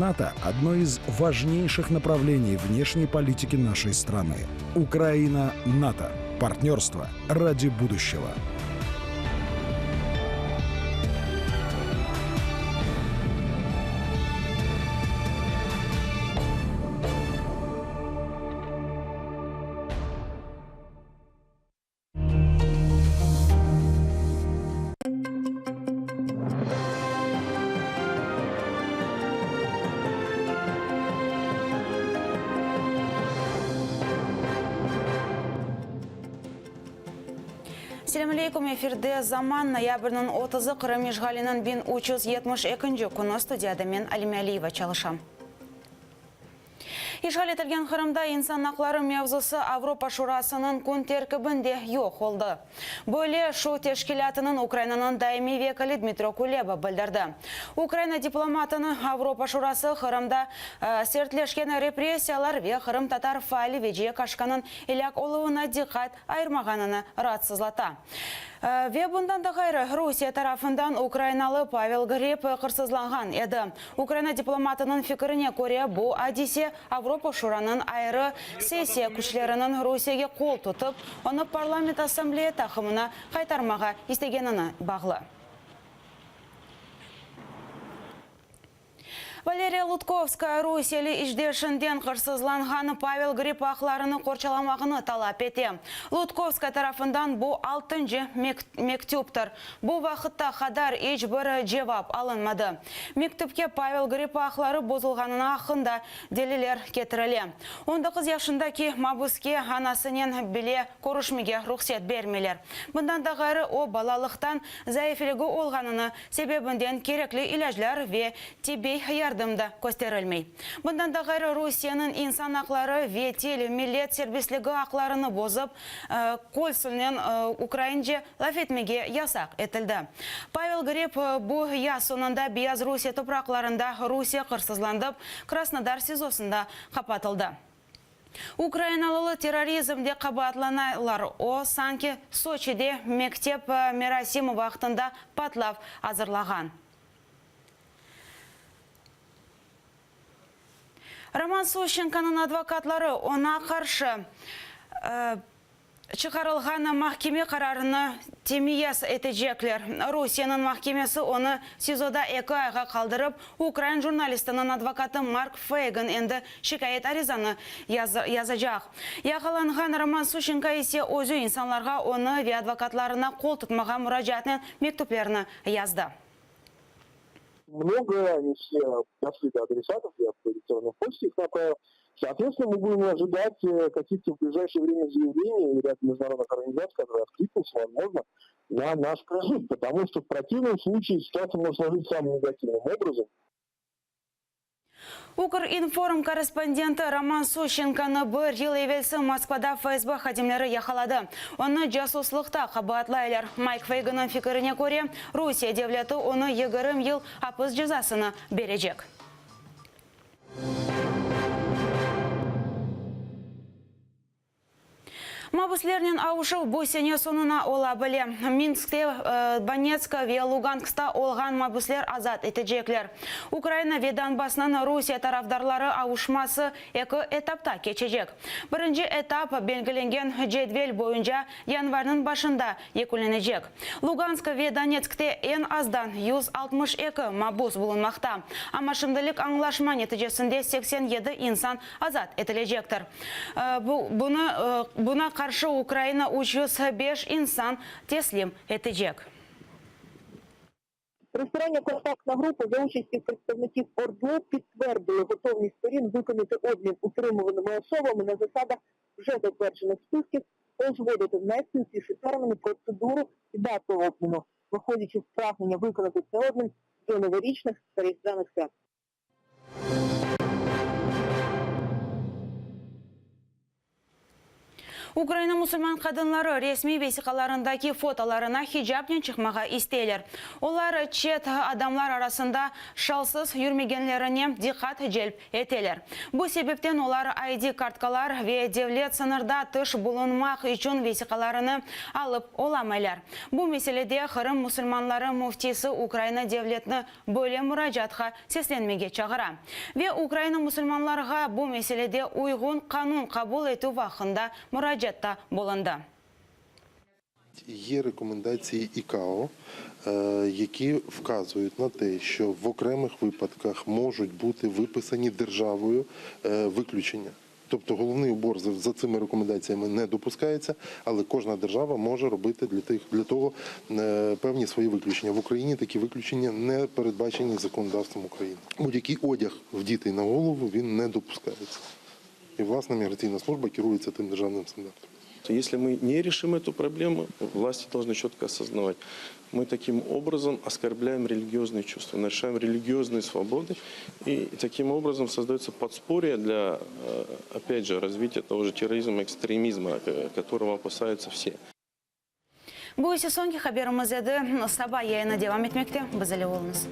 НАТО – одно из важнейших направлений внешней политики нашей страны. Украина-НАТО. Партнерство ради будущего. Selâm aleyküm, efirde Zaman, noyabrniñ otuzı, Qırım işğaliniñ 1372-nci künü, studiyada men, Alime Aliyeva, çalışam. İşğal etilgen Qırımda insan aqları mevzusı Avropa Şurasınıñ kün terkibinde yoq oldı. Böyle şu teşkilâtınıñ Ukrainanıñ daimiy vekili Dmitro Kuleba bildirdi. Ukraina diplomatını Avropa Şurası Qırımda sertleşken repressiyalar ve qırımtatar faali Veciye Kaşkanıñ elâk oluvına diqqat ayırmağanını raatsızlata. Ve bundan da ğayrı, Rusiye tarafından ukrainalı Pavel Grib qırsızlanğan edi. Ukraina diplomatınıñ fikrine köre, bu adise Avropa Şuranıñ ayrı sessiya küçleriniñ Rusiyege qol tutıp, onı Parlament Assambleya taqımına qaytarmağa istegenine bağlı. Valeriya Lutkovskaya rusiyeli işdeşinden qırsızlanğan Pavel Grib aqlarını qorçalamağını talap ete. Lutkovskaya tarafından bu altıncı mektüptir. Bu vaqıtta qadar iç bir cevap alınmadı. Mektüpke Pavel Grib aqları bozulğanına aqqında deliller ketirile. On doquz yaşındaki mabüske anasınen bile körüşmege ruhset bermeyler. Bundan da ğayrı, o, balalıqtan zaifligi olğanını sebebinden kerekli ilâclar ve tibbiy yardım da kösterilmey. Bundan da ğayrı, Rusiyeniñ insan aqları ve til, millet serbestligi aqlarını bozıp, konsulnen ukraince laf etmege yasaq etildi. Pavel Grib bu yaz soñunda Beyazrusiye topraqlarında Rusiye qırsızlandıp, Krasnodar SİZOsında qapatıldı. Ukrainalılı terrorizmde qabaatlanalar, o, sanki Soçide mektep merasimi vaqtında patlav azırlağan. Roman Suşçenkonıñ advokatları oña qarşı Çıqarılğan mahkeme qararını temyiz etecekler. Rusiyeniñ mahkemesi onı SİZOda eki ayğa qaldırıp, ukrain jurnalistiniñ advokatı Mark Feygin endi şikâyet arizanı yazacaq. Yaqalanğan Roman Suşçenko ise özü insanlarğa onı ve advokatlarına qol tutmağa muracaatnen mektüplerni yazdı. Mnogo, ne vse došli do adresatov, ya po elektronnoy poçte их направил. Соответственно, мы будем ожидать каких-то в ближайшее время заявлений ряд международных организаций, которые откликнутся, возможно, на наш призыв, потому что в противном случае ситуация может сложиться самым негативным образом. Ukrinform korrespondenti Roman Suşçenkonı bir yıl evelsi Moskvada FSB hadimleri yaqaladı. Onı casuslıqta qabaatlaylar. Mayk Feyginniñ fikirine köre, Rusiye devleti onı 20 yıl apis cezasını berecek. Mabüslernen avuşuv bu sene soñuna ola bile. Minskte, Donetsk ve Luganskta olğan mabüsler azat etecekler. Ukraina ve Donbassnıñ Rusiye tarafdarları avuşması eki etapta keçecek. Birinci etap belgilengen cedvel boyunca yanvarniñ başında yekünlenecek. Lugansk ve Donetskte eñ azdan 162 mabüs bulunmaqta, amma şimdilik añlaşma neticesinde 87 insan azat etilecektir. Bunı, buna qarşı Ukraina 305 insan teslim etecek. Tристороння контактна група за участі представників ОРДЛО підтвердили готовність сторін виконати обмін утримуваними особами на засадах вже затверджених списків та узгодити в найстисліші терміни процедуру і дату обміну, виходячи з прагнення виконати цей обмін до новорічних та різдвяних свят. Ukraina musulman qadınları resmiy vesiqalarındaki fotolarına hicapnen çıqmağa isteyler. Olar çet adamlar arasında şalsız yürmegenlerine diqqat celp eteler. Bu sebepten olar ID kartkalar ve devlet sıñırda tış bulunmaq içün vesiqalarını alıp olamaylar. Bu meselede Qırım musulmanları müftisi Ukraina devletini böyle muracaatqa seslenmege çağıra ve Ukraina musulmanlarğa bu meselede uyğun qanun qabul etüv aqqında muracaatta bulundı. Є рекомендації ІКАО, які вказують на те, що в окремих випадках можуть бути виписані державою виключення. Тобто головний убор за цими рекомендаціями не допускається, але кожна держава може робити для тих для того певні свої виключення. В Україні такі виключення не передбачені законодавством України. Будь-який одяг вдітий на голову він не допускається. І власне міграційна служба керується тим державним стандартом. Если мы не решим эту проблему, власти должны четко осознавать, мы таким образом оскорбляем религиозные чувства, нарушаем религиозные свободы, и таким образом создается подспорье для, э, опять же, развития того же терроризма, экстремизма, э, которого опасаются все. Bu ise soñki haberimiz edi. Saba yayını devam etmekte. Biz ile oluñız.